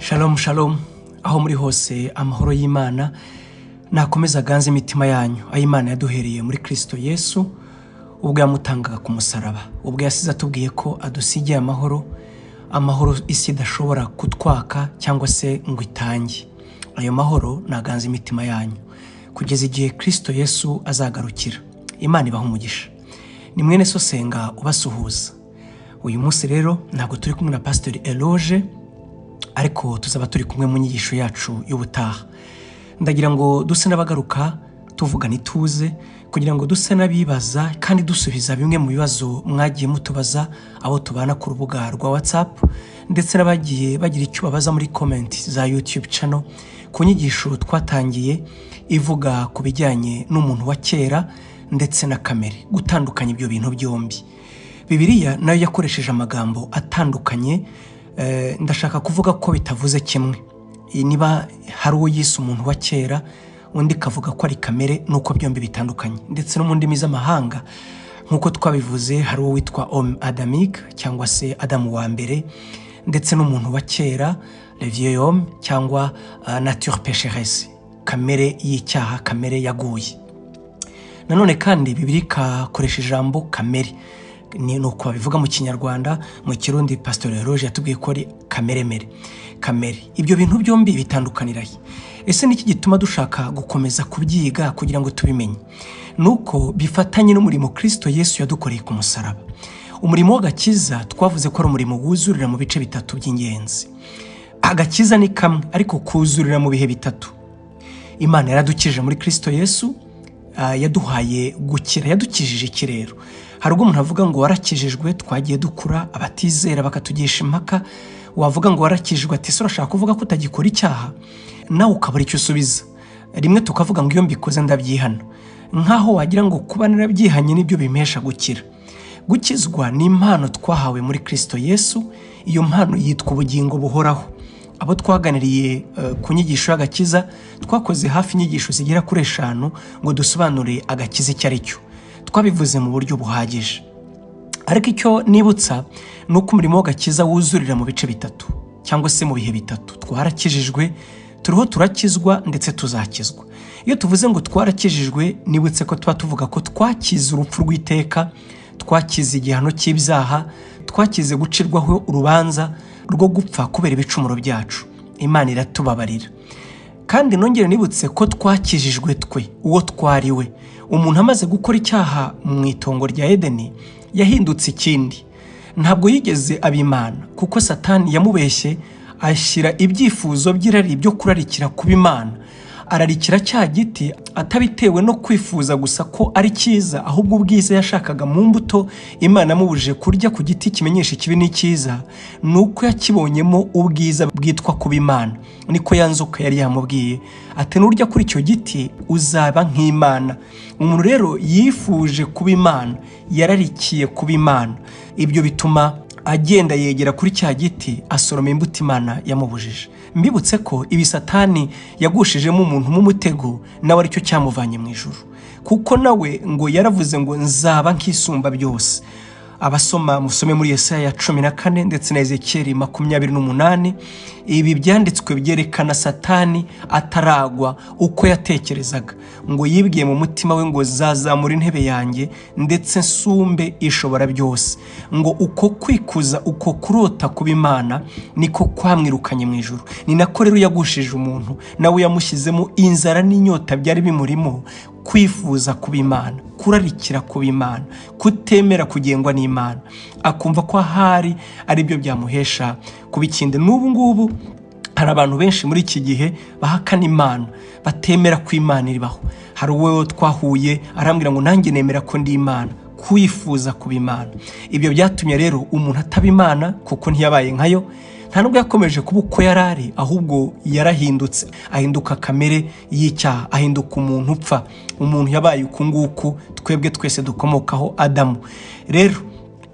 Shalom shalom, aho muri hose amahoro y'Imana nakomeza aganze imitima yanyu, aho Imana yaduhereye muri Kristo Yesu ubwo yamutangaga ku musaraba, ubwo yasize atubwiye ko adusigiye amahoro, amahoro isi idashobora kutwaka cyangwa se ngo itange. Ayo mahoro naganze imitima yanyu kugeza igihe Kristo Yesu azagarukira. Imana ibaha umugisha. Ni mwene so Senga ubasuhuza. Uyu munsi rero ntabwo turi kumwe na Pastor Eloge, ariko tuzaba turi kumwe mu nyigisho yacu y'ubutaha. Ndagira ngo duse n'abagaruka tuvugana ituze, kugira ngo duse n'abibaza kandi dusubiza bimwe mu bibazo mwagiye mutubaza abo tubana ku rubuga rwa WhatsApp, ndetse n'abagiye bagira icyo babaza muri comment za YouTube channel ku nyigisho twatangiye ivuga ku bijyanye n'umuntu wa kera ndetse na kamere, gutandukanya ibyo bintu byombi. Bibiliya nayo yakoresheje amagambo atandukanye. Ndashaka kuvuga ko bitavuze kimwe. Niba hari uwo yise umuntu wa kera, undi kavuga ko ari kamere, nuko byombi bitandukanye. Ndetse no mu ndimi z'amahanga nk'uko twabivuze, hari uwo witwa homme adamique cyangwa se Adamu wa mbere, ndetse n'umuntu wa kera le vieil homme cyangwa nature pécheresse, kamere y'icyaha, kamere yaguye. Nanone kandi Bibiliya ikakoresha ijambo kamere, ni uko babivuga mu Kinyarwanda. Mu Kirundi Pastor Eloge yatubwiye ko ari kameremere, kamere. Ibyo bintu byombi bitandukanira he? Ese niki gituma dushaka gukomeza kubyiga kugira ngo tubimenye? Nuko bifatanye n'umurimo Kristo Yesu yadukoreye ku musaraba. Umurimo w'agakiza twavuze ko ari umurimo wuzurira mu bice bitatu by'ingenzi. Agakiza ni kamwe, ariko kuzurira mu bihe bitatu. Imana yaradukije muri Kristo Yesu, yaduhaye gukira, yadukijije ikirero. Hari ubwo umuntu avuga ngo warakijijwe, twagiye dukura, abatizera bakatugisha impaka. Wavuga ngo warakijijwe, ati ese urashaka kuvuga ko utagikora icyaha? Nawe ukabura icyo usubiza. Rimwe tukavuga ngo iyo mbikoze ndabyihana, nkaho wagira ngo kuba narabyihanye nibyo bimpesha gukira. Gukizwa ni impano twahawe muri Kristo Yesu, iyo mpano yitwa ubugingo buhoraho. Abo twaganiriye ku nyigisho y'agakiza, twakoze hafi inyigisho zigera kuri 5 ngo dusobanure agakiza icyo ari cyo. Twabivuze mu buryo buhagije. Ariko icyo nibutsa ni uko umurimo w'agakiza wuzurira mu bice bitatu cyangwa se mu bihe bitatu. Twarakijijwe, turiho turakizwa, ndetse tuzakizwa. Iyo tuvuze ngo twarakijijwe, nibutse ko tuba tuvuga ko twakize urupfu rw'iteka, twakize igihano cy'ibyaha, twakize gucirwaho urubanza rwo gupfa kubera ibicumuro byacu. Imana iratubabarira. Kandi nongere nibutse ko twakijijwe twe, uwo twariwe. Umuntu amaze gukora icyaha mu itongo rya Edeni yahindutse ikindi. Ntabwo yigeze abimana, kuko Satani yamubeshye ashyira ibyifuzo by'irari byo kurarikira kuba Imana. Ararikira cya giti atabitewe no kwifuza gusa ko ari cyiza, ahubwo ubwiza yashakaga mu mbuto Imana yamubujije kurya ku giti kimenyesha ikibi n'icyiza, nuko yakibonyemo ubwiza bwitwa kuba Imana. Niko ya nzoka yari yamubwiye ati nurya kuri icyo giti uzaba nk'Imana. Umuntu rero yifuje kuba Imana, yararikiye kuba Imana. Ibyo bituma agenda yegera kuri cya giti asoroma imbuto Imana yamubujije. Mbibutse ko ibi Satani yagushijemo umuntu mu mutego, nawe aricyo cyamuvanye mu ijuru, kuko nawe ngo yaravuze ngo nzaba nk'isumba byose. Abasoma musome muri Yesaya 14 ndetse na Ezekieli 28. Ibi byanditswe byerekana Satani ataragwa uko yatekerezaga, ngo yibwiye mu mutima we ngo zazamura intebe yanjye ndetse nsumbe ishobora byose. Ngo uko kwikuza, uko kurota kuba Imana niko kwamwirukanye mu ijuru. Ni nako rero yagushije umuntu, nawe yamushyizemo inzara n'inyota byari bimurimo, kwifuza kuba Imana, kurarikira kuba Imana, kutemera kugengwa n'Imana, akumva ko ahari ari byo byamuhesha kuba ikindi. N'ubu ngubu hari abantu benshi muri iki gihe bahakana Imana, batemera ko Imana iribaho. Hari uwo twahuye arambwira ngo nanjye nemera ko ndi Imana, kwifuza kuba Imana. Ibyo byatumye rero umuntu ataba Imana, kuko ntiyabaye nkayo. Nta nubwo yakomeje kuba uko yarari, ahubwo yarahindutse, ahinduka kamere y'icyaha, ahinduka umuntu upfa. Umuntu yabaye uku nguku twebwe twese dukomokaho Adamu. Rero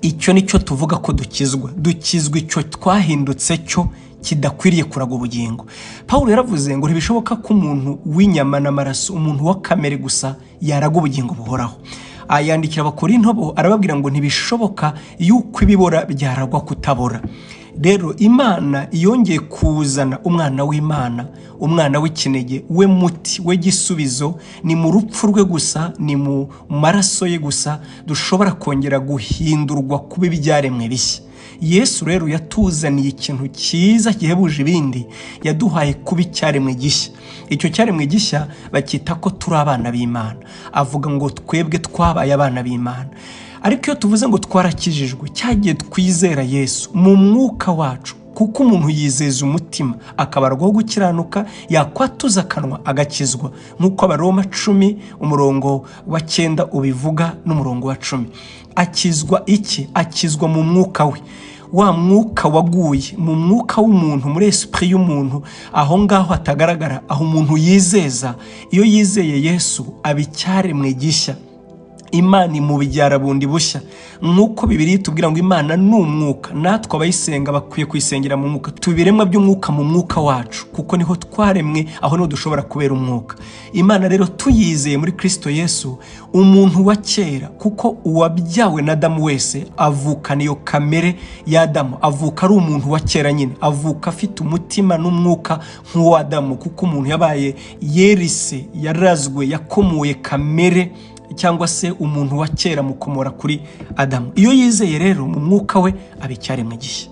icyo nicyo tuvuga ko dukizwa, dukizwa icyo twahindutse cyo kidakwiriye kuraga ubugingo. Paulo yaravuze ngo ntibishoboka ko umuntu w'inyama n'amaraso, umuntu wa kamere gusa, yaraga ubugingo buhoraho. Ayandikira Abakorinto bo arababwira ngo ntibishoboka yuko ibibora byaragwa kutabora. Rero Imana yongeye kuzana umwana w'Imana, umwana w'ikinege, we muti, we gisubizo. Ni mu rupfu rwe gusa, ni mu maraso ye gusa dushobora kongera guhindurwa kuba ibyaremwe bishya. Yesu rero yatuzaniye ikintu cyiza gihebuje ibindi, yaduhaye kuba icyaremwe gishya. Icyo cyaremwe gishya bacyita ko turi abana b'Imana. Avuga ngo twebwe twabaye abana b'Imana. Ariko iyo tuvuze ngo twarakijijwe, cyagiye twizera Yesu mu mwuka wacu, kuko umuntu yizeza umutima akabarwaho gukiranuka, yakwatuza akanwa agakizwa, nk'uko Abaroma 10 umurongo wa 9 ubivuga n'umurongo wa 10. Akizwa iki? Akizwa mu mwuka we, wa mwuka waguye mu mwuka w'umuntu, muri esprit y'umuntu, aho ngaho hatagaragara, aho umuntu yizeza. Iyo yizeye Yesu aba icyaremwe gishya, Imana imubyara bundi bushya. Nk'uko Bibiliya itubwira ngo Imana ni umwuka, natwe abayisenga bakwiye kuyisengera mu mwuka. Tubiremwa by'umwuka mu mwuka wacu, kuko niho twaremwe, aho niho dushobora kubera umwuka. Imana rero tuyizeye muri Kristo Yesu, umuntu wa kera, kuko uwabyawe na Adamu wese avukana iyo kamere ya Adamu, avuka ari umuntu wa kera nyine, avuka afite umutima n'umwuka nk'uwa Adamu, kuko umuntu yabaye yerise, yarazwe, yakomoye kamere cyangwa se umuntu wa kera mukomora kuri Adamu. Iyo yizeye rero mu mwuka we aba icyaremwe gishya.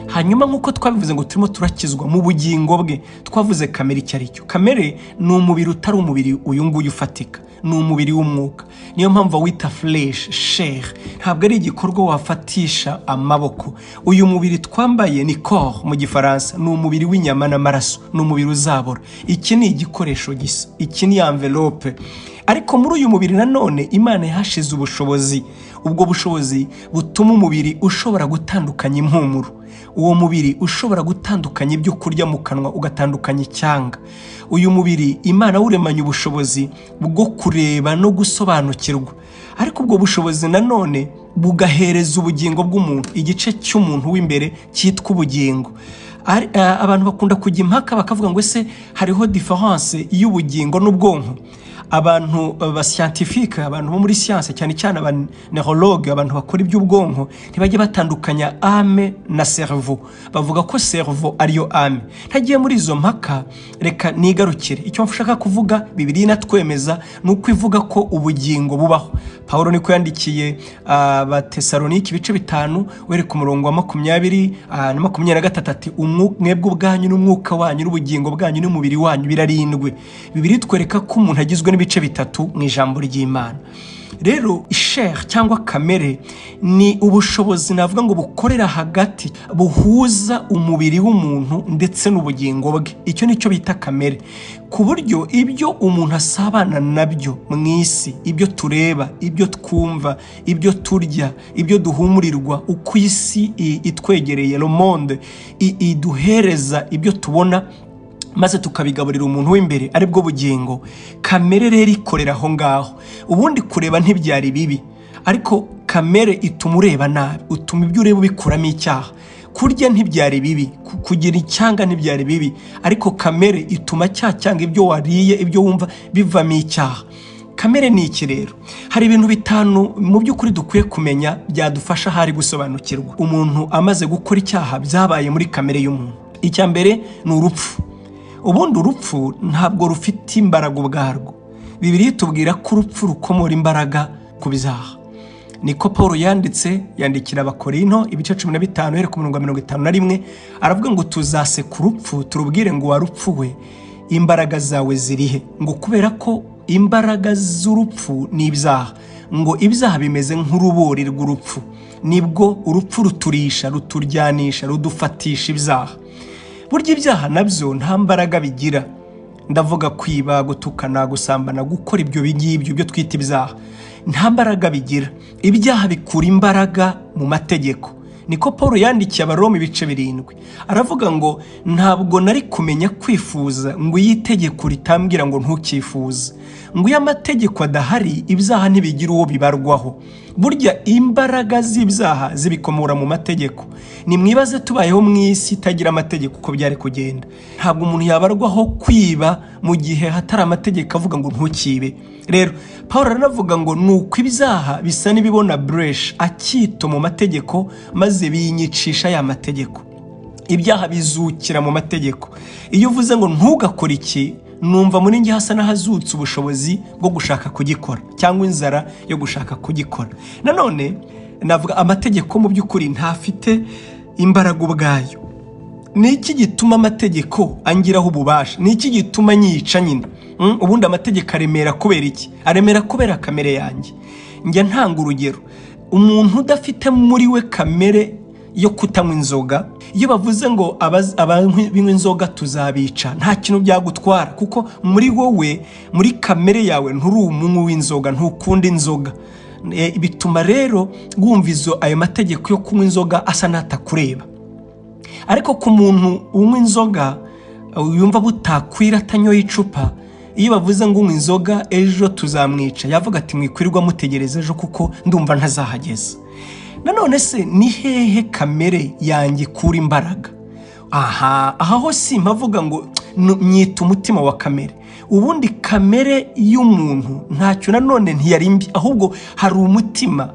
Hanyuma nk'uko twabivuze ngo turimo turakizwa mu bugingo bwe, twavuze kamere icyo ari cyo. Kamere ni umubiri utari umubiri uyu nguyu ufatika, ni umubiri w'umwuka. Niyo mpamvu wita flesh, chair, ntabwo ari igikorwa wafatisha amaboko. Uyu mubiri twambaye ni corps mu Gifaransa, ni umubiri w'inyama n'amaraso, ni umubiri uzabora. Iki ni igikoresho gisa, iki ni envelope. Ariko muri uyu mubiri nanone Imana yahashize ubushobozi, ubwo bushobozi butuma umubiri ushobora gutandukanya impumuro, uwo mubiri ushobora gutandukanya ibyo kurya mu kanwa, ugatandukanya icyanga. Uyu mubiri Imana awuremanye ubushobozi bwo kureba no gusobanukirwa, ariko ubwo bushobozi nanone bugahereza ubugingo bw'umuntu, igice cy'umuntu w'imbere cyitwa ubugingo. Abantu bakunda kujya impaka bakavuga ngo ese hariho difference y'ubugingo n'ubwonko. Abantu ba scientifique, abantu bo muri science, cyane cyane aba neurologue, abantu bakora iby'ubwonko, ntibajye batandukanya âme na cerveau. Bavuga ko cerveau ariyo âme. Ntagiye muri izo mpaka, reka nigarukire. Icyo mfashaka kuvuga, Bibiliya inatwemeza, ni uko ivuga ko ubugingo bubaho. Paulo niko yandikiye Abatesalonike ibice 5 wereka umurongo wa 20 na 23 ati mwebwe ubwanyu n'umwuka wanyu n'ubugingo bwanyu n'umubiri wanyu birarindwe. Bibiliya itwereka ko umuntu agizwe n'ibice bitatu mu ijambo ry'Imana. Rero chair cyangwa kamere ni ubushobozi navuga ngo bukorera hagati, buhuza umubiri w'umuntu ndetse n'ubugingo bwe. Icyo nicyo bita kamere, ku buryo ibyo umuntu asabana nabyo mu isi, ibyo tureba, ibyo twumva, ibyo turya, ibyo duhumurirwa, uko isi itwegereye, le monde iduhereza ibyo tubona maze tukabigaburira umuntu w'imbere, aribwo bugingo. Kamere rero ikorera aho ngaho. Ubundi kureba ntibyari bibi, ariko kamere ituma ureba nabi, utuma ibyo ureba ubikuramo icyaha. Kurya ntibyari bibi, kugira icyanga ntibyari bibi, ariko kamere ituma cya cyanga ibyo wariye, ibyo wumva bivamo icyaha. Kamere ni iki rero? Hari ibintu bitanu mu by'ukuri dukwiye kumenya byadufasha hari gusobanukirwa. Umuntu amaze gukora icyaha byabaye muri kamere y'umuntu. Icya mbere ni urupfu. Ubundi urupfu ntabwo rufite imbaraga ubwarwo. Bibiliya itubwira ko urupfu rukomora imbaraga ku byaha. Niko Paulo yanditse, yandikira Abakorinto ibice 15 uhereye ku murongo wa 51, aravuga ngo tuzaseka urupfu turubwire ngo warupfuwe, imbaraga zawe zirihe? Ngo kubera ko imbaraga z'urupfu ni ibyaha, ngo ibyaha bimeze nk'urubori rw'urupfu, nibwo urupfu ruturisha, ruturyanisha, rudufatisha ibyaha. Burya ibyaha nabyo nta mbaraga bigira. Ndavuga kwiba, gutukana, gusambana, gukora ibyo bigibyo byo twita ibyaha, nta mbaraga bigira. Ibyaha bikura imbaraga mu mategeko. Niko Paul yandikiye Abaroma ibice 7, aravuga ngo ntabwo nari kumenya kwifuza ngo iyi tegeko ritambwira ngo ntukifuze, Ngo iyo amategeko adahari, ibyaha ntibigira uwo bibarwaho. Burya imbaraga z'ibyaha zibikomora mu mategeko. Nimwibaze tubayeho mu isi itagira amategeko uko byari kugenda. Ntabwo umuntu yabarwaho kwiba mu gihe hatari amategeko avuga ngo ntukibe. Rero Paul aranavuga ngo nuko ibyaha bisa n'ibibona breche akito mu mategeko, maze binyicisha ya mategeko. Ibyaha bizukira mu mategeko. Iyo uvuze ngo ntugakore iki, numva muri njye hasa n'ahazutse ubushobozi bwo gushaka kugikora cyangwa inzara yo gushaka kugikora. Nanone navuga amategeko mu by'ukuri ntafite imbaraga ubwayo. Ni iki gituma amategeko angiraho ububasha? Ni iki gituma nyica nyine? Ubundi amategeko aremera kubera iki? Aremera kubera kamere yanjye. Njya ntanga urugero, umuntu udafite muri we kamere yo kutanywa inzoga, iyo bavuze ngo abanywa inzoga tuzabica, nta kintu byagutwara, kuko muri wowe, muri kamere yawe, nturi umunywi w'inzoga, ntukunda inzoga. Bituma rero wumva izo ayo mategeko yo kunywa inzoga asa n'atakureba. Ariko ku muntu unywa inzoga yumva butakwira atanyoye icupa, iyo bavuze ngo unywa inzoga ejo tuzamwica, yavuga ati mwikwirirwa mutegereza ejo kuko ndumva ntazahageza. Nanone se ni hehe kamere yanjye ikura imbaraga? Aha ho simpavuga ngo nyita umutima wa kamere. Ubundi kamere y'umuntu ntacyo nanone ntiyari mbi, ahubwo hari umutima,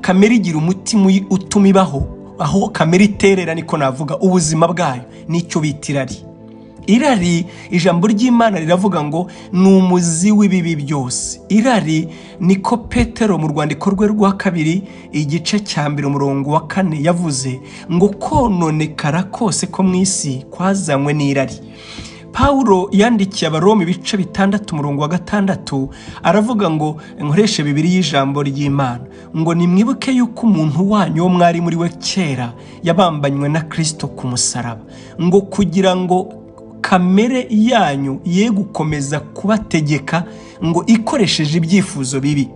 kamere igira umutima utuma ibaho, aho kamere iterera niko navuga ubuzima bwayo, nicyo bita irari. Irari, ijambo ry'Imana riravuga ngo ni umuzi w'ibibi byose. Irari niko Petero mu rwandiko rwe rwa 2 igice cya 1 umurongo wa 4 yavuze ngo kononekara kose ko mu isi kwazanywe n'irari. Paulo yandikiye Abaroma ibice 6 umurongo wa 6 aravuga ngo nkoreshe Bibiliya y'ijambo ry'Imana, ngo nimwibuke yuko umuntu wanyu wo mwari muri we kera yabambanywe na Kristo ku musaraba, ngo kugira ngo kamere yanyu ye gukomeza kubategeka ngo ikoresheje ibyifuzo bibi.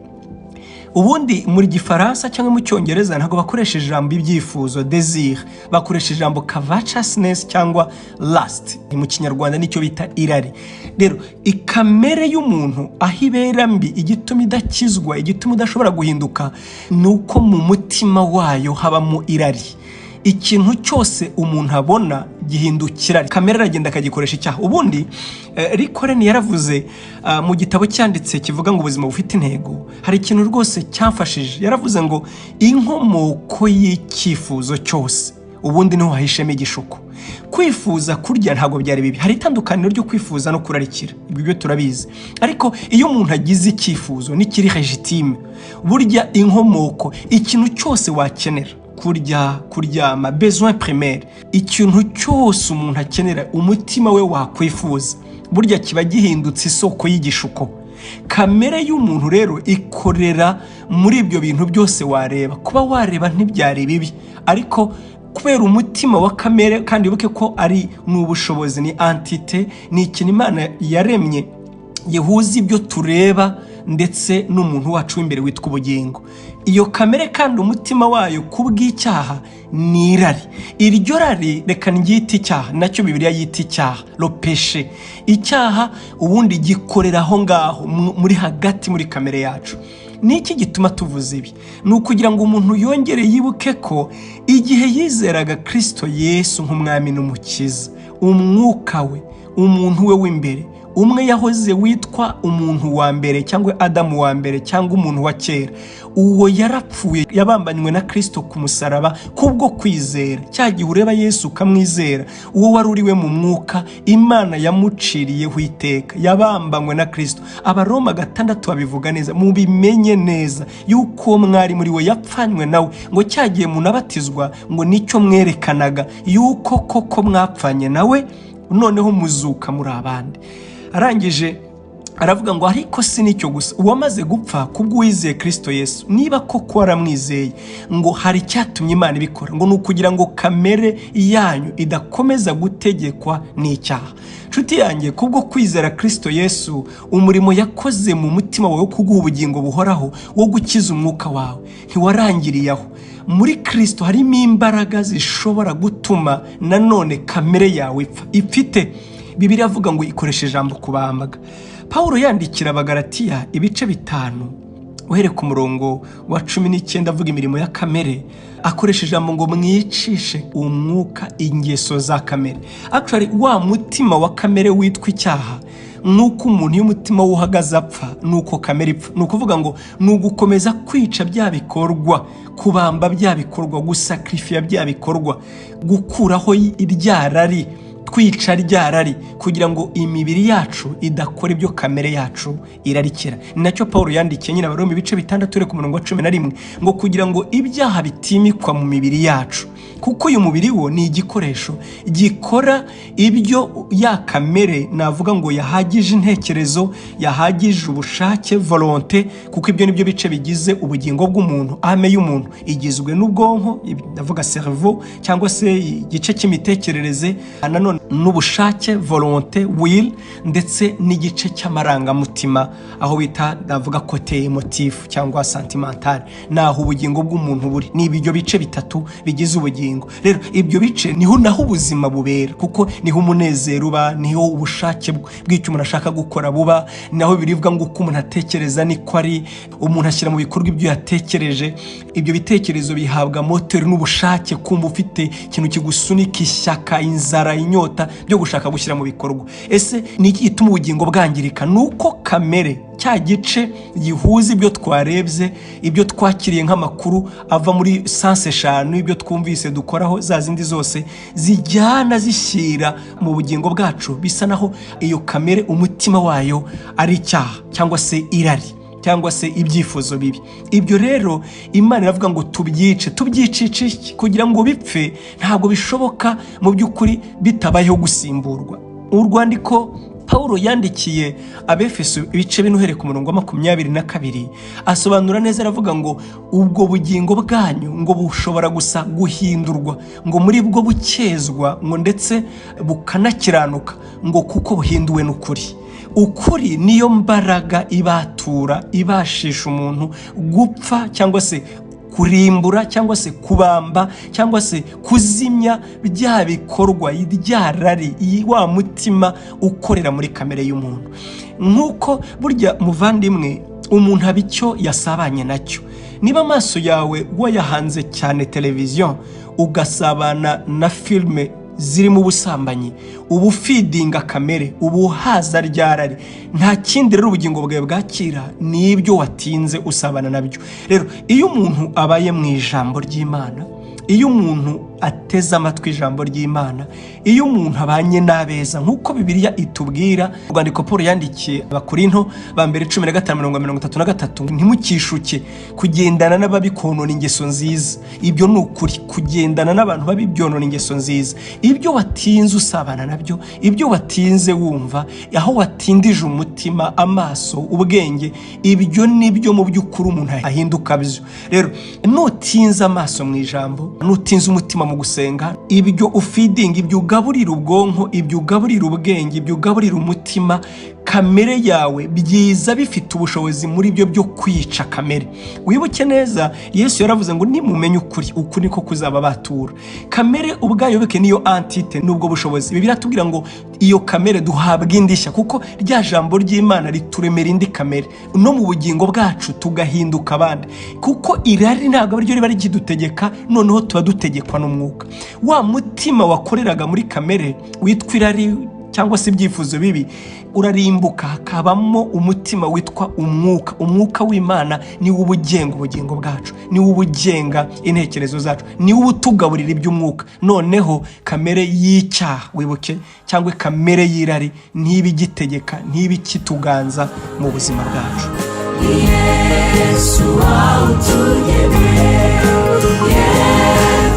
Ubundi muri Gifaransa cyangwa mu Cyongereza ntabwo bakoresha ijambo ibyifuzo desire, bakoresha ijambo covetousness cyangwa lust. Mu Kinyarwanda nicyo bita irari. Rero ikamere y'umuntu aho ibera mbi, igituma idakizwa, igituma idashobora guhinduka, ni uko mu mutima wayo habamo irari. Ikintu cyose umuntu abona gihindukira, kamere aragenda akagikoresha icyaha. Ubundi Rikoreni yaravuze mu gitabo cyanditse kivuga ngo ubuzima bufite intego, hari ikintu rwose cyamfashije. Yaravuze ngo inkomoko y'icyifuzo cyose ubundi niho hahishemo igishuko. Kwifuza kurya ntabwo byari bibi, hari itandukaniro ryo kwifuza no kurarikira, ibyo turabizi. Ariko iyo umuntu agize icyifuzo n'ikiri legitime, burya inkomoko, ikintu cyose wakenera, kurya, kuryama, besoin primaire, ikintu cyose umuntu akenera umutima we wakwifuza, burya kiba gihindutse isoko y'igishuko. Kamere y'umuntu rero ikorera muri ibyo bintu byose wareba. Kuba wareba ntibyari bibi, ariko kubera umutima wa kamere, kandi wibuke ko ari n'ubushobozi, ni entité, ni ikintu Imana yaremye gihuza ibyo tureba ndetse n'umuntu wacu w'imbere witwa ubugingo. Iyo kamere kandi umutima wayo kubw'icyaha ni irari. Iryo rari reka nryite icyaha, nacyo Bibiliya yita icyaha, le péché. Icyaha ubundi gikorera aho ngaho muri hagati muri kamere yacu. Ni iki gituma tuvuze ibi? Ni ukugira ngo umuntu yongere yibuke ko igihe yizeraga Kristo Yesu nk'umwami n'umukiza, umwuka we, umuntu we w'imbere, umwe yahoze witwa umuntu wa mbere cyangwa Adamu wa mbere cyangwa umuntu wa kera, uwo yarapfuye, yabambanywe na Kristo ku musaraba kubwo kwizera. Cya gihe ureba Yesu ukamwizera, uwo wari uriwe mu mwuka, Imana yamuciriyeho iteka, yabambanywe na Kristo. Abaroma 6 babivuga neza, mubimenye neza yuko mwari muri we yapfanywe nawe, ngo cya gihe munabatizwa ngo nicyo mwerekanaga yuko koko mwapfanye nawe, noneho muzuka muri abandi. Arangije aravuga ngo ariko si nicyo gusa, uwamaze gupfa kubw'uwizeye Kristo Yesu, niba koko waramwizeye, ngo hari icyatumye Imana ibikora, ngo ni ukugira ngo kamere yanyu idakomeza gutegekwa n'icyaha. Nshuti yanjye, kubwo kwizera Kristo Yesu, umurimo yakoze mu mutima wawe wo kuguha ubugingo buhoraho, wo gukiza umwuka wawe, ntiwarangiriye aho. Muri Kristo harimo imbaraga zishobora gutuma nanone kamere yawe ipfa. Ifite Bibiliya avuga ngo ikoresha ijambo kubambaga. Pawulo yandikira Abagalatiya ibice 5 uhereye ku murongo wa 19 avuga imirimo ya kamere, akoresha ijambo ngo mwicishe umwuka ingeso za kamere. Actually wa mutima wa kamere witwa icyaha, nk'uko umuntu iyo umutima we uhagaze apfa, nuko kamere ipfa. Ni ukuvuga ngo ni ugukomeza kwica bya bikorwa, kubamba bya bikorwa, gusakrifiya bya bikorwa, gukuraho irya rari, twica rya rari kugira ngo imibiri yacu idakora ibyo kamere yacu irarikira. Ni nacyo Paul yandikiye nyine Abaroma ibice 6 turi ku murongo wa 11 ngo kugira ngo ibyaha bitimikwa mu mibiri yacu, kuko uyu mubiri wo ni igikoresho gikora ibyo ya kamere navuga ngo yahagije intekerezo, yahagije ubushake, volonté, kuko ibyo nibyo bice bigize ubugingo bw'umuntu. Âme y'umuntu igizwe n'ubwonko, ndavuga cerveau cyangwa se igice cy'imitekerereze, nanone n'ubushake, volonté, will, ndetse n'igice cy'amarangamutima aho bita ndavuga côté émotif cyangwa sentimental, naho ubugingo bw'umuntu buri. Ni ibyo bice bitatu bigize ubugingo. Rero ibyo bice niho naho ubuzima bubera, kuko niho umunezero uba, niho ubushake bw'icyo umuntu ashaka gukora buba, naho biribwa ngo uko umuntu atekereza niko ari, umuntu ashyira mu bikorwa ibyo yatekereje. Ibyo bitekerezo bihabwa moteri n'ubushake, kumva ufite ikintu kigusunika, ishyaka, inzara, inyota byo gushaka gushyira mu bikorwa. Ese ni iki gituma ubugingo bwangirika? Ni uko kamere, cya gice gihuza ibyo twarebye, ibyo twakiriye nk'amakuru ava muri sens 5, ibyo twumvise dukoraho, za zindi zose zijyana zishyira mu bugingo bwacu, bisa naho iyo kamere umutima wayo ari icyaha cyangwa se irari cyangwa se ibyifuzo bibi. Ibyo rero Imana iravuga ngo tubyice. Tubyicishe iki? Kugira ngo bipfe ntabwo bishoboka mu by'ukuri bitabayeho gusimburwa. Urwandiko Pawulo yandikiye Abefeso ibice 4 uhereye ku murongo wa 22 asobanura neza, aravuga ngo ubwo bugingo bwanyu ngo bushobora gusa guhindurwa, ngo muri bwo bukezwa, ngo ndetse bukanakiranuka, ngo kuko buhinduwe n'ukuri. Ukuri niyo mbaraga ibatura, ibashisha umuntu gupfa cyangwa se kurimbura cyangwa se kubamba cyangwa se kuzimya bya bikorwa, rya rari, wa mutima ukorera muri kamere y'umuntu. Nk'uko burya muvandimwe, umuntu aba icyo yasabanye nacyo. Niba amaso yawe wayahanze cyane televiziyo, ugasabana na filime zirimo ubusambanyi, uba ufeedinga kamere, uba uhaza rya rari. Nta kindi rero ubugingo bwawe bwakira ni ibyo watinze usabana nabyo. Rero iyo umuntu abaye mu ijambo ry'Imana, iyo umuntu ateze amatwi ijambo ry'Imana, iyo umuntu abanye n'abeza nk'uko Bibiliya itubwira, urwandiko Paul yandikiye Abakorinto ba mbere 15:33, ntimukishuke kugendana n'ababi konona ingeso nziza. Ibyo ni ukuri, kugendana n'abantu babi byonona ingeso nziza. Ibyo watinze usabana nabyo, ibyo watinze wumva, aho watindije umutima, amaso, ubwenge, ibyo nibyo mu by'ukuri umuntu ahinduka byo. Rero nutinze amaso mu ijambo, nutinze umutima mu gusenga, ibyo ufeedinga, ibyo ugaburira ubwonko, ibyo ugaburira ubwenge, ibyo ugaburira umutima, kamere yawe, byiza bifite ubushobozi muri byo byo kwica kamere. Wibuke neza Yesu yaravuze ngo nimumenye ukuri, ukuri niko kuzaba batura. Kamere ubwayo bike niyo entité n'ubwo bushobozi. Bibiliya iratubwira ngo iyo kamere duhabwa indishya, kuko rya jambo ry'Imana rituremera indi kamere, no mu bugingo bwacu tugahinduka abandi, kuko irari ntabwo ariryo riba rikidutegeka, noneho tuba dutegekwa n'umwuka. Wa mutima wakoreraga muri kamere witwa irari cyangwa se ibyifuzo bibi urarimbuka, hakabamo umutima witwa umwuka. Umwuka w'Imana niwo uba ugenga ubugingo bwacu, niwo uba ugenga intekerezo zacu, niwo uba utugaburira iby'umwuka. Noneho kamere y'icyaha wibuke cyangwa kamere y'irari ntibe igitegeka, ntibe ikituganza mu buzima bwacu. Yesu wawutugeneye,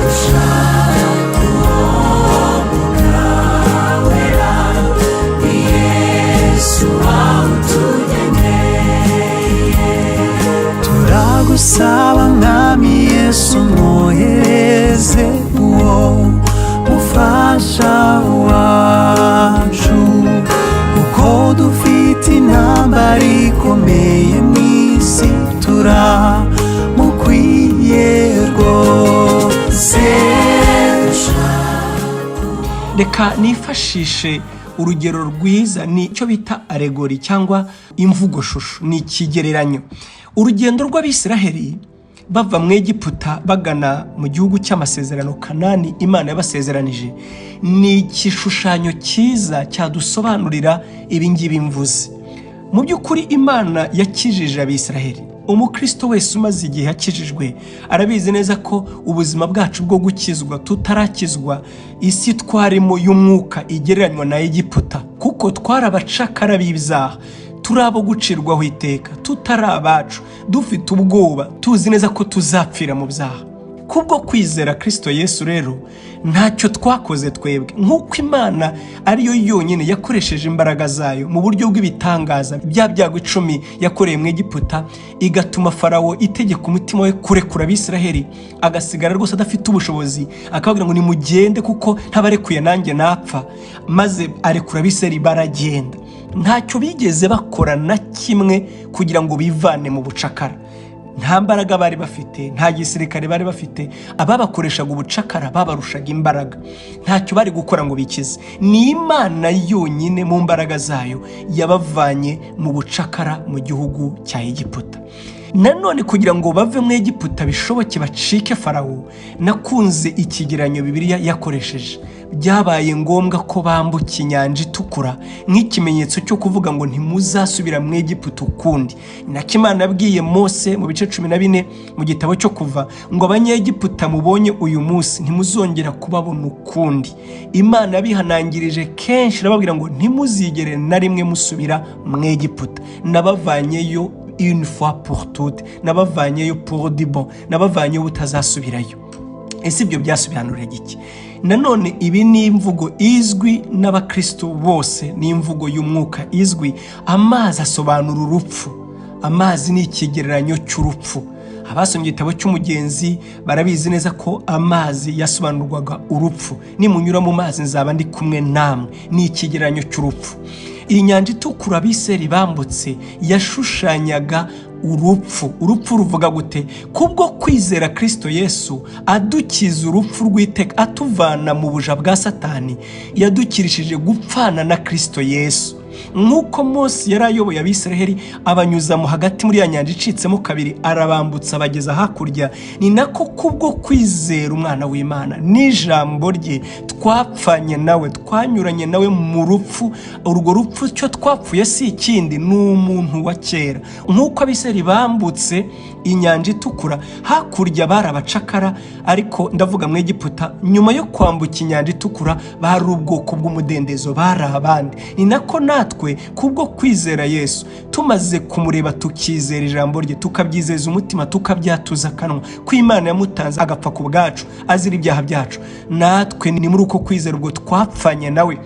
dushaka uwo mwuka wera. Yesu wawutugeneye. Turagusaba Mwami Yesu, mwohereze uwo mufasha wacu, kuko dufite intambara ikomeye mu isi, turamukwiye rwose. Reka nifashishe Urugero rwiza ni icyo bita allegory cyangwa imvugoshusho, ni ikigereranyo. Urugendo rw'Abisiraheli bava mu Egiputa bagana mu gihugu cy'amasezerano, Kanani Imana yabasezeranije, ni igishushanyo cyiza cyadusobanurira ibi ngibi mvuze. Mu by'ukuri Imana yakijije Abisiraheli. Umukristo wese umaze igihe akijijwe arabizi neza ko ubuzima bwacu bwo gukizwa, tutarakizwa, isi twarimo y'umwuka igereranywa na Egiputa, kuko twari abacakara b'ibyaha, turi abo gucirwaho iteka, tutari abacu, dufite ubwoba, tuzi neza ko tuzapfira mu byaha. Kubwo kwizera Kristo Yesu rero ntacyo twakoze twebwe, nk'uko Imana ariyo yonyine yakoresheje imbaraga zayo mu buryo bw'ibitangaza, bya byago 10 yakoreye mu Egiputa, igatuma Farawo itegeka umutima we kurekura Abisiraheli, agasigara rwose adafite ubushobozi, akababwira ngo nimugende kuko ntabarekuye nanjye napfa, maze arekura Abisiraheli baragenda. Ntacyo bigeze bakora na kimwe kugira ngo bivane mu bucakara. Nta mbaraga bari bafite, nta gisirikare bari bafite, ababakoreshaga ubucakara babarushaga imbaraga, ntacyo bari gukora ngo bikize. Ni Imana yonyine mu mbaraga zayo yabavanye mu bucakara mu gihugu cya Egiputa. Nanone kugira ngo bave mu Egiputa bishoboke bacike Farawo, nakunze ikigereranyo Bibiliya yakoresheje. Byabaye ngombwa ko bambuka inyanja itukura nk'ikimenyetso cyo kuvuga ngo ntimuzasubira mu Egiputa ukundi. Nako Imana yabwiye Mose mu bice 14 mu gitabo cyo Kuva ngo Abanyegiputa mubonye uyu munsi ntimuzongera kubabona ukundi. Imana yabihanangirije kenshi irababwira ngo ntimuzigere na rimwe musubira mu Egiputa, nabavanyeyo une fois pour toutes, nabavanyeyo pour du bon, nabavanyeyo ubutazasubirayo. Ese ibyo byasobanurira iki? Nanone ibi ni imvugo izwi n'abakristo bose, ni imvugo y'umwuka izwi. Amazi asobanura urupfu, amazi ni ikigereranyo cy'urupfu. Abasomye igitabo cy'Umugenzi barabizi neza ko amazi yasobanurwaga urupfu. Nimunyura mu mazi nzaba ndi kumwe namwe, ni ikigereranyo cy'urupfu. Iyi nyanja itukura Abisiraheli bambutse yashushanyaga urupfu. Urupfu ruvuga gute? Kubwo kwizera Kristo Yesu adukiza urupfu rw'iteka, atuvana mu buja bwa Satani, yadukirishije gupfana na Kristo Yesu. Nk'uko Mose yari ayoboye Abisiraheli abanyuza mu hagati muri ya nyanja icitsemo kabiri, arabambutsa abageza hakurya, ni nako kubwo kwizera Umwana w'Imana n'ijambo rye twapfanye nawe, twanyuranye nawe mu rupfu. Urwo rupfu cyo twapfuye si ikindi, ni umuntu wa kera. Nk'uko Abisiraheli bambutse inyanja itukura, hakurya bari abacakara, ariko ndavuga mu Egiputa, nyuma yo kwambuka inyanja itukura bari ubwoko bw'umudendezo, bari abandi. Ni nako natwe kubwo kwizera Yesu, tumaze kumureba tukizera ijambo rye, tukabyizeza umutima, tukabyatuza akanwa ko Imana yamutanze agapfa ku bwacu azira ibyaha byacu, natwe ni muri uko kwizera ubwo twapfanye nawe.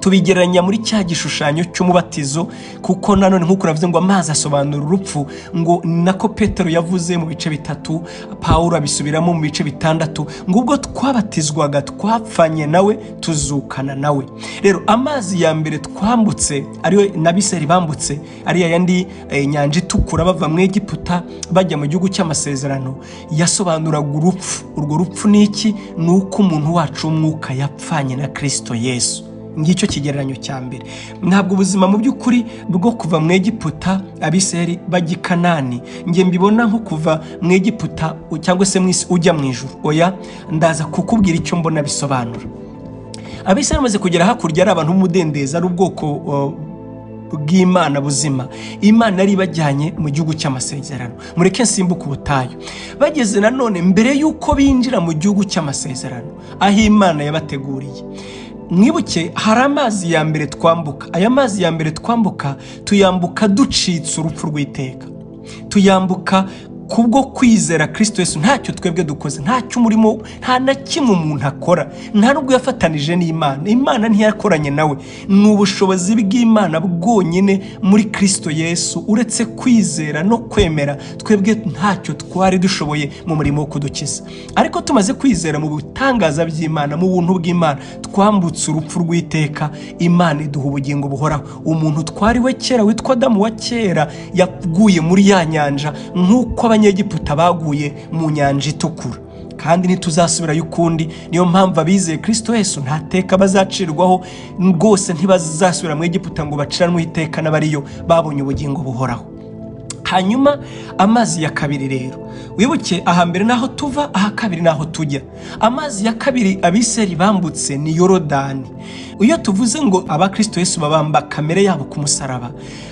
Tubigereranya muri cya gishushanyo cy'umubatizo, kuko nanone nk'uko navuze ngo amazi asobanura urupfu, ngo nako Petero yavuze mu bice 3, Pawulo abisubiramo mu bice 6, ngo ubwo twabatizwaga twapfanye nawe tuzukana nawe. Rero amazi ya mbere twambutse ariyo n'Abisiraheli bambutse, ariya yandi nyanja itukura bava mu Egiputa bajya mu gihugu cy'amasezerano, yasobanuraga urupfu. Urwo rupfu ni iki? Ni uko umuntu wacu w'umwuka yapfanye na Kristo Yesu. Ngicyo kigereranyo cya mbere. Ntabwo ubuzima mu by'ukuri bwo kuva mu Egiputa Abisiraheli bajya i Kanani njye mbibona nko kuva mu Egiputa cyangwa se mu isi ujya mu ijuru. Oya, ndaza kukubwira icyo mbona bisobanura. Abisiraheli bamaze kugera hakurya ari abantu b'umudendezo, ari ubwoko bw'Imana buzima. Imana yari ibajyanye mu gihugu cy'amasezerano. Mureke nsimbuke ubutayu. Bageze nanone mbere y'uko binjira mu gihugu cy'amasezerano aho Imana yabateguriye, mwibuke hari amazi ya mbere twambuka. Aya mazi ya mbere twambuka tuyambuka ducitse urupfu rw'iteka, tuyambuka kubwo kwizera Kristo Yesu. Ntacyo twebwe dukoze, ntacyo umurimo, nta na kimwe umuntu akora, nta nubwo yafatanije n'Imana, Imana ntiyakoranye nawe. Ni ubushobozi bw'Imana bwonyine muri Kristo Yesu. Uretse kwizera no kwemera, twebwe ntacyo twari dushoboye mu murimo wo kudukiza. Ariko tumaze kwizera mu bitangaza by'Imana, mu buntu bw'Imana, twambutse urupfu rw'iteka, Imana iduha ubugingo buhoraho. Umuntu twari we kera witwa Adamu wa kera yaguye muri ya nyanja nk'uko Abanyegiputa baguye mu nyanja itukura. kandi ntituzasubirayo ukundi. Niyo mpamvu abizeye Kristo Yesu nta teka bazacirwaho rwose, ntibazasubira mu Egiputa ngo baciranwe iteka n'abariyo, babonye ubugingo buhoraho. Hanyuma amazi ya kabiri rero, wibuke aha mbere naho tuva, aha kabiri naho tujya. Amazi ya kabiri Abisirayeli bambutse ni Yorodani. Iyo tuvuze ngo abakristo Yesu babamba kamere yabo ku musaraba,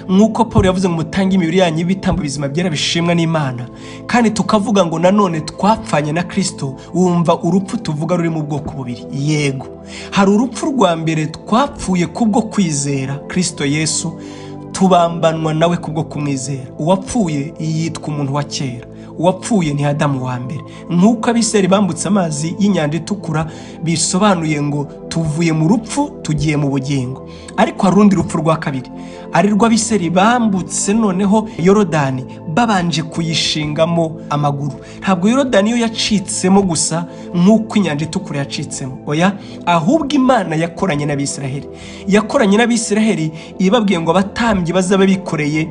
nk'uko Paul yavuze ngo mutange imibiri yanyu ibitambo bizima byera bishimwa n'Imana, kandi tukavuga ngo nanone twapfanye na Kristo, wumva urupfu tuvuga ruri mu bwoko bubiri. Yego, hari urupfu rwa mbere twapfuye kubwo kwizera Kristo Yesu, tubambanwa nawe kubwo kumwizera. Uwapfuye yitwa umuntu wa kera, uwapfuye ni Adamu wa mbere. Nk'uko Abisirayeli bambutse amazi y'inyanja itukura, bisobanuye ngo tuvuye mu rupfu tugiye mu bugingo. Ariko hari urundi rupfu rwa kabiri, ari rwo Abisirayeli bambutse noneho Yorodani babanje kuyishingamo amaguru. Ntabwo Yorodani yo yacitsemo gusa nk'uko inyanja itukura yacitsemo, oya, ahubwo Imana yakoranye n'Abisiraheli. Yakoranye n'Abisiraheli ibabwiye ngo abatambyi bazaba bikoreye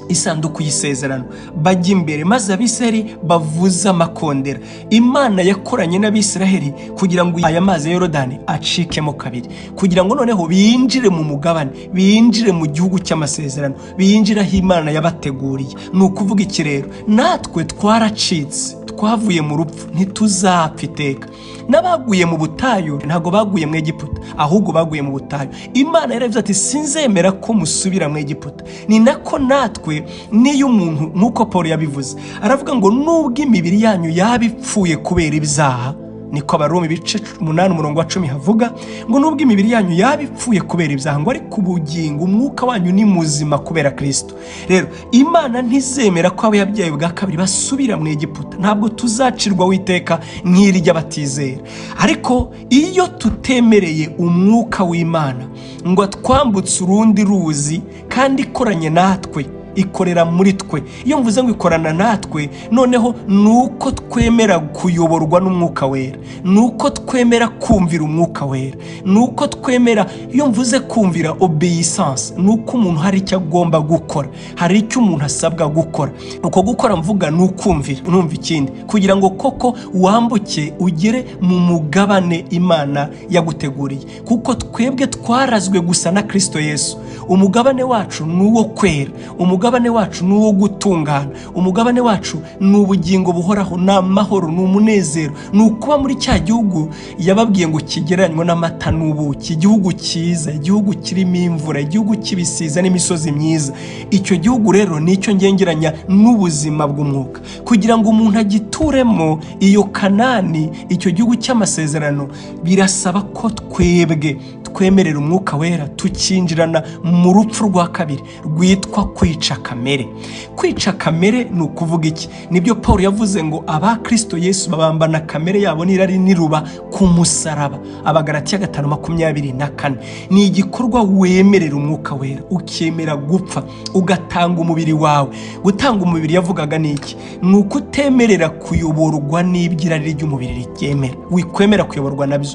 isanduku y'isezerano bajya imbere, maze Abisiraheli bavuze amakondera. Imana yakoranye n'Abisiraheli kugira ngo aya mazi ya Yorodani acikemo kabiri, kugira ngo noneho binjire mu mugabane, binjire mu gihugu cy'amasezerano, binjire aho Imana yabateguriye. Ni ukuvuga iki rero? Natwe twaracitse, twavuye mu rupfu, ntituzapfa iteka. N'abaguye mu butayu ntabwo baguye mu Egiputa, ahubwo baguye mu butayu. Imana yaravuze ati sinzemera ko musubira mu Egiputa. Ni nako natwe n'iyo umuntu, nk'uko Paul yabivuze, aravuga ngo nubwo imibiri yanyu yaba ipfuye kubera ibyaha, niko Abaroma ibice 8 umurongo wa 10 havuga ngo nubwo imibiri yanyu yaba ipfuye kubera ibyaha, ngo ariko ubugingo umwuka wanyu ni muzima kubera Kristo. Rero Imana ntizemera ko abo yabyaye bwa kabiri basubira mu Egiputa. Ntabwo tuzacirwa witeka nk'irya batizera. Ariko iyo tutemereye umwuka w'Imana ngo atwambutse urundi ruzi, kandi ikoranye natwe, ikorera muri twe. Iyo mvuze ngo ikorana natwe, noneho nuko twemera kuyoborwa n'umwuka wera, nuko twemera kumvira umwuka wera, nuko twemera, iyo mvuze kumvira obeissance, nuko umuntu hari icyo agomba gukora, hari icyo umuntu asabwa gukora. Uko gukora mvuga nukumvira, numva ikindi, kugira ngo koko wambuke ugere mu mugabane Imana yaguteguriye. Kuko twebwe twarazwe gusa na Kristo Yesu. Umugabane wacu ni uwo kwera, umugabane wacu ni uwo gutungana, umugabane wacu ni ubugingo buhoraho, ni amahoro, ni umunezero, ni ukuba muri cya gihugu yababwiye ngo kigereranywe n'amata n'ubuki, igihugu cyiza, igihugu kirimo imvura, igihugu cy'ibisiza n'imisozi myiza. Icyo gihugu rero nicyo ngengeranya n'ubuzima bw'umwuka. Kugira ngo umuntu agituremo iyo Kanani, icyo gihugu cy'amasezerano, birasaba ko twebwe twemerera umwuka wera tukinjirana mu rupfu rwa kabiri rwitwa kwica kamere. Kwica kamere ni ukuvuga iki? Nibyo Paul yavuze ngo abakristo Yesu babambana kamere yabo n'irari n'iruba ku musaraba. Abagalatiya 5:24. Ni igikorwa wemerera umwuka wera, ukemera gupfa, ugatanga umubiri wawe. Gutanga umubiri yavugaga ni iki? Ni ukutemerera kuyoborwa n'iby'irari ry'umubiri riryemera, wikwemera kuyoborwa nabyo.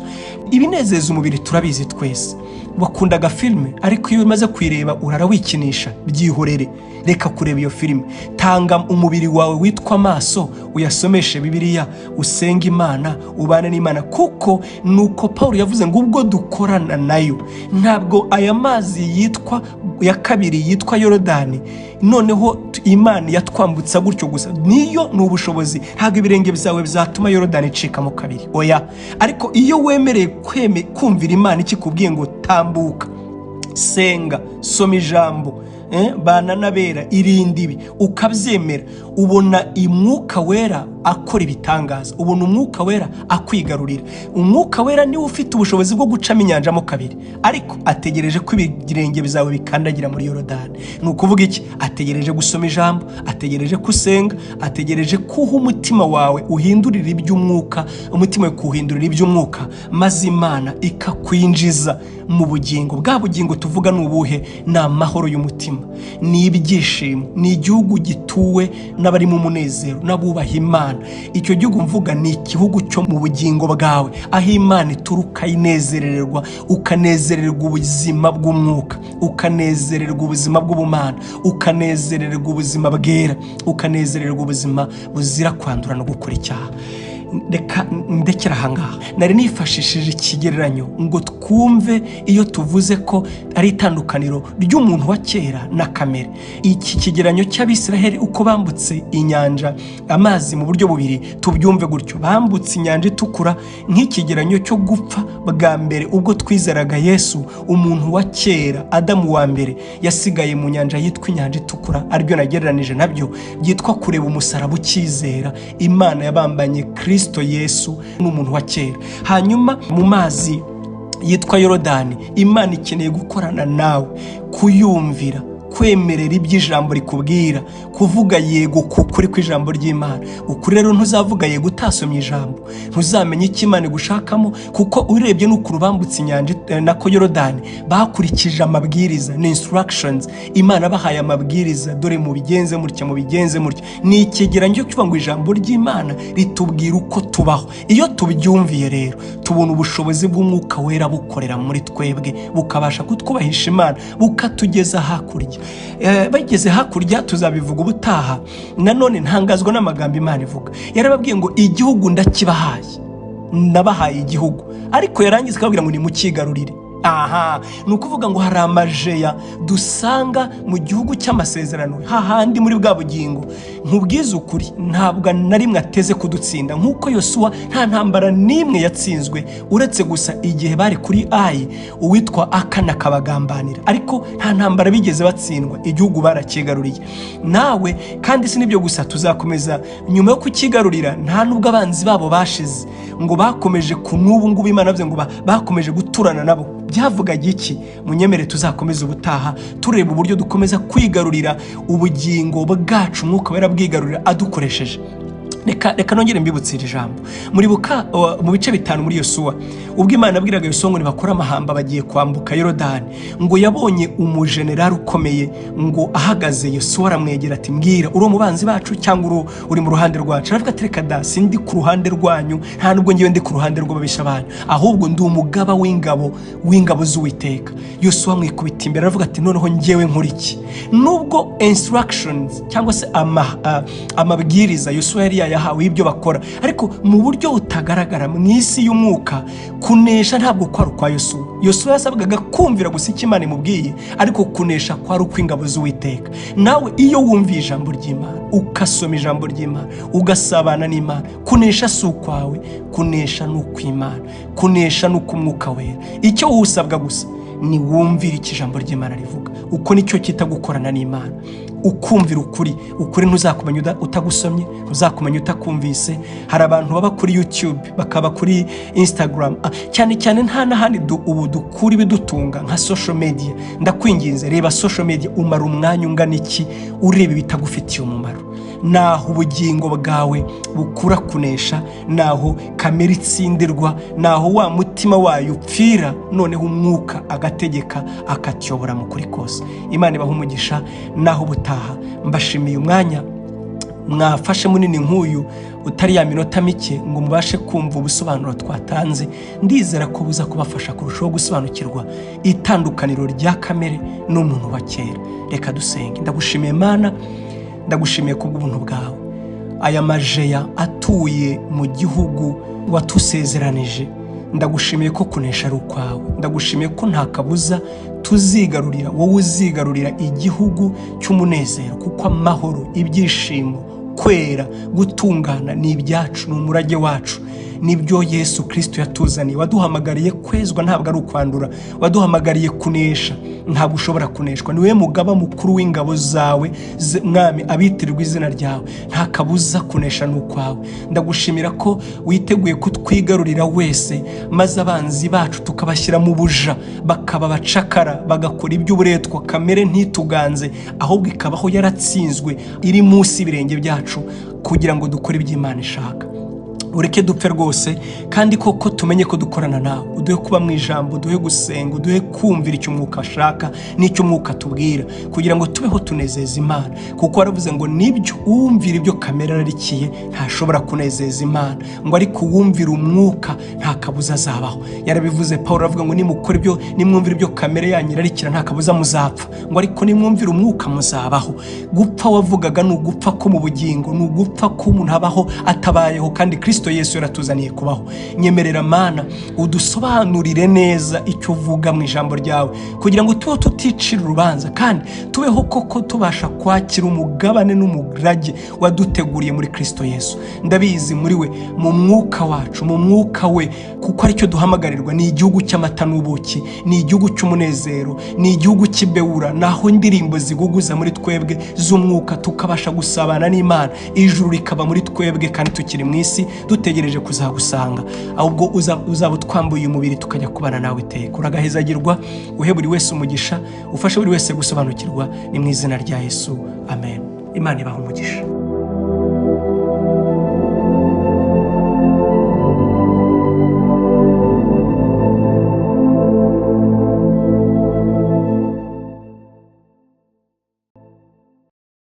Ibinezeza umubiri turabizi twese. Wakundaga filime, ariko iyo umaze kuyireba urara wikinisha, byihorere, reka kureba iyo filime. Tanga umubiri wawe witwa amaso, uyasomeshe Bibiliya, usenge Imana, ubane n'Imana. Kuko nuko Paul yavuze ngo ubwo dukorana nayo, ntabwo aya mazi yitwa ya kabiri yitwa Yorodani noneho Imana yatwambutsa gutyo gusa, niyo ni ubushobozi, ntabwo ibirenge byawe bizatuma Yorodani icikamo kabiri, oya. Ariko iyo wemereye kumvira Imana ikikubwiye ngo tambuka, senga, soma ijambo, bana n'abera, irinde ibi, ukabyemera, ubona umwuka wera akora ibitangaza, ubona umwuka wera akwigarurira. Umwuka wera niwe ufite ubushobozi bwo gucamo inyanja mo kabiri, ariko ategereje ko ibirenge byawe bikandagira muri Yorodani. Ni ukuvuga iki? Ategereje gusoma ijambo, ategereje ko usenga, ategereje ko uha umutima wawe uhindurira iby'umwuka, umutima wawe kuwuhindurira iby'umwuka, maze Imana ikakwinjiza mu bugingo. Bwa bugingo tuvuga ni ubuhe? Ni amahoro y'umutima, ni ibyishimo, ni igihugu gituwe n'abari mu munezero, n'abubaha Imana. Icyo gihugu mvuga ni igihugu cyo mu bugingo bwawe, aho Imana ituruka inezererwa, ukanezererwa ubuzima bw'umwuka, ukanezererwa ubuzima bw'ubumana, ukanezererwa ubuzima bwera, ukanezererwa ubuzima buzira kwandura no gukora icyaha. Reka ndekera ahangaha. Nari nifashishije ikigereranyo ngo twumve iyo tuvuze ko ari itandukaniro ry'umuntu wa kera na kamere. Iki kigereranyo cy'Abisiraheli uko bambutse inyanja amazi mu buryo bubiri, tubyumve gutyo. Bambutse inyanja itukura nk'ikigereranyo cyo gupfa bwa mbere ubwo twizeraga Yesu. Umuntu wa kera, Adamu wa mbere, yasigaye mu nyanja yitwa inyanja itukura, aribyo nagereranije nabyo byitwa kureba umusaraba ukizera Imana yabambanye Kristo Yesu n'umuntu wa kera. Hanyuma mu mazi yitwa Yorodani, Imana ikeneye gukorana nawe, kuyumvira, kwemerera iby'ijambo rikubwira, kuvuga yego ku kuri kw'ijambo ry'Imana. Ukuri rero ntuzavuga yego utasomye ijambo, ntuzamenya icyo Imana igushakamo, kuko urebye n'ukuntu bambutse inyanja nako Yorodani, bakurikije amabwiriza, ni instructions. Imana bahaye amabwiriza, dore mubigenze mutya, mubigenze mutya. Ni ikigereranyo cyo kuvuga ngo ijambo ry'Imana ritubwira uko tubaho. Iyo tubyumviye rero tubona ubushobozi bw'Umwuka Wera bukorera muri twebwe, bukabasha kutwubahisha Imana, bukatugeza hakurya. Bageze hakurya tuzabivuga ubutaha. Nanone ntangazwa n'amagambo Imana ivuga. Yarababwiye ngo igihugu ndakibahaye, nabahaye igihugu, ariko yarangiza ikababwira ngo nimukigarurire. Aha ni ukuvuga ngo hari amajeya dusanga mu gihugu cy'amasezerano, hahandi muri bwa bugingo. Nkubwize ukuri, ntabwo na rimwe ateze kudutsinda, nk'uko Yosuwa nta ntambara n'imwe yatsinzwe, uretse gusa igihe bari kuri Ayi uwitwa Akana akabagambanira, ariko nta ntambara bigeze batsindwa, igihugu barakigaruriye. Nawe kandi si n'ibyo gusa, tuzakomeza nyuma yo kukigarurira, nta nubwo abanzi babo bashize, ngo bakomeje ku n'ubu ngubu Imana yavuze ngo bakomeje guturana nabo. Byavugaga iki? Munyemere tuzakomeza ubutaha tureba uburyo dukomeza kwigarurira ubugingo bwacu, Umwuka Wera bwigarurira adukoresheje. Reka nongere mbibutse iri jambo. Muribuka mu bice 5 muri Yosuwa, ubwo Imana yabwiraga Yosuwa ngo nibakore amahamba bagiye kwambuka Yorodani, ngo yabonye umujenerali ukomeye ngo ahagaze. Yosuwa aramwegera ati mbwira, uri umubanzi bacu cyangwa uri mu ruhande rwacu? Aravuga ati reka da, sindi ku ruhande rwanyu, nta nubwo ngiye ndi ku ruhande rw'ababisha banyu, ahubwo ndi umugaba w'ingabo z'Uwiteka. Yosuwa amwikubita imbere aravuga ati noneho ngewe nkora iki? Nubwo instructions cyangwa se amabwiriza Yosuwa yari yayahawe ibyo bakora, ariko mu buryo butagaragara mu isi y'umwuka, kunesha ntabwo kwari ukwa Yosuwa. Yosuwa yasabwaga kumvira gusa icyo Imana imubwiye, ariko kunesha kwari ukw'ingabo z'Uwiteka. Nawe iyo wumviye ijambo ry'Imana, ukasoma ijambo ry'Imana, ugasabana n'Imana, kunesha si ukwawe, kunesha ni ukw'Imana, kunesha ni ukw'Umwuka Wera. Icyo usabwa gusa ni wumvira icyo ijambo ry'Imana rivuga. Uko nicyo cyita gukorana n'Imana, ukumvira ukuri. Ukuri ntuzakumenya utagusomye, ntuzakumenya utakumvise. Hari abantu baba kuri YouTube, bakaba kuri Instagram, cyane cyane nta n'ahandi ubu dukura ibidutunga nka social media. Ndakwinginze, reba social media, umara umwanya ungana iki ureba ibitagufitiye umumaro? Naho ubugingo bwawe bukura kunesha, naho kamere itsindirwa, naho wa mutima wayo upfira, noneho umwuka agategeka akatuyobora mu kuri kose. Imana ibahe umugisha. Naho ubutaha, mbashimiye umwanya mwafashe munini nk'uyu utari ya minota mike ngo mubashe kumva ubusobanuro twatanze. Ndizera ko buza kubafasha kurushaho gusobanukirwa itandukaniro rya kamere n'umuntu wa kera. Reka dusenge. Ndagushimiye Mana, ndagushimiye kubw'ubuntu bwawe. Aya majeya atuye mu gihugu watusezeranije, ndagushimiye ko kunesha ari ukwawe. Ndagushimiye ko nta kabuza tuzigarurira, wowe uzigarurira igihugu cy'umunezero, kuko amahoro, ibyishimo, kwera, gutungana ni ibyacu, ni umurage wacu. Nibyo Yesu Kristo yatuzaniye. Waduhamagariye kwezwa, ntabwo ari ukwandura. Waduhamagariye kunesha, ntabwo ushobora kuneshwa. Niwe mugaba mukuru w'ingabo zawe, Mwami, abitirirwa izina ryawe. Nta kabuza kunesha ni ukwawe. Ndagushimira ko witeguye kutwigarurira wese, maze abanzi bacu tukabashyira mu buja, bakaba abacakara, bagakora iby'uburetwa, kamere ntituganze, ahubwo ikabaho yaratsinzwe, iri munsi y'ibirenge byacu, kugira ngo dukore ibyo Imana ishaka. Ureke dupfe rwose, kandi koko tumenye ko dukorana nawe. Uduhe kuba mu ijambo, uduhe gusenga, uduhe kumvira icyo umwuka ashaka n'icyo umwuka atubwira, kugira ngo tubeho tunezeza Imana. Kuko waravuze ngo nibyo uwumvira ibyo kamere ararikiye ntashobora kunezeza Imana, ngo ariko uwumvira umwuka nta kabuza azabaho. Yarabivuze Pawulo aravuga ngo nimukora ibyo, nimwumvira ibyo kamere yanyu irarikira nta kabuza muzapfa, ngo ariko nimwumvira umwuka muzabaho. Gupfa wavugaga ni ugupfa ko mu bugingo, ni ugupfa ko umuntu abaho atabayeho, kandi Kristo Kristo Yesu yaratuzaniye kubaho. Nyemerera Mana udusobanurire neza icyo uvuga mu ijambo ryawe, kugira ngo tubeho tuticira urubanza, kandi tubeho koko tubasha kwakira umugabane n'umurage waduteguriye muri Kristo Yesu. Ndabizi muri we, mu mwuka wacu, mu mwuka we, kuko aricyo duhamagarirwa. Ni igihugu cy'amata n'ubuki, ni igihugu cy'umunezero, ni igihugu cy'ibewura, naho indirimbo ziguguza muri twebwe z'umwuka, tukabasha gusabana n'Imana, ijuru rikaba muri twebwe kandi tukiri mu isi dutegereje kuzagusanga. Ahubwo uzaba utwambuye umubiri tukajya kubana nawe iteka. Uragahezagirwa, uhe buri wese umugisha, ufashe buri wese gusobanukirwa. Ni mu izina rya Yesu, amen. Imana ibahe umugisha.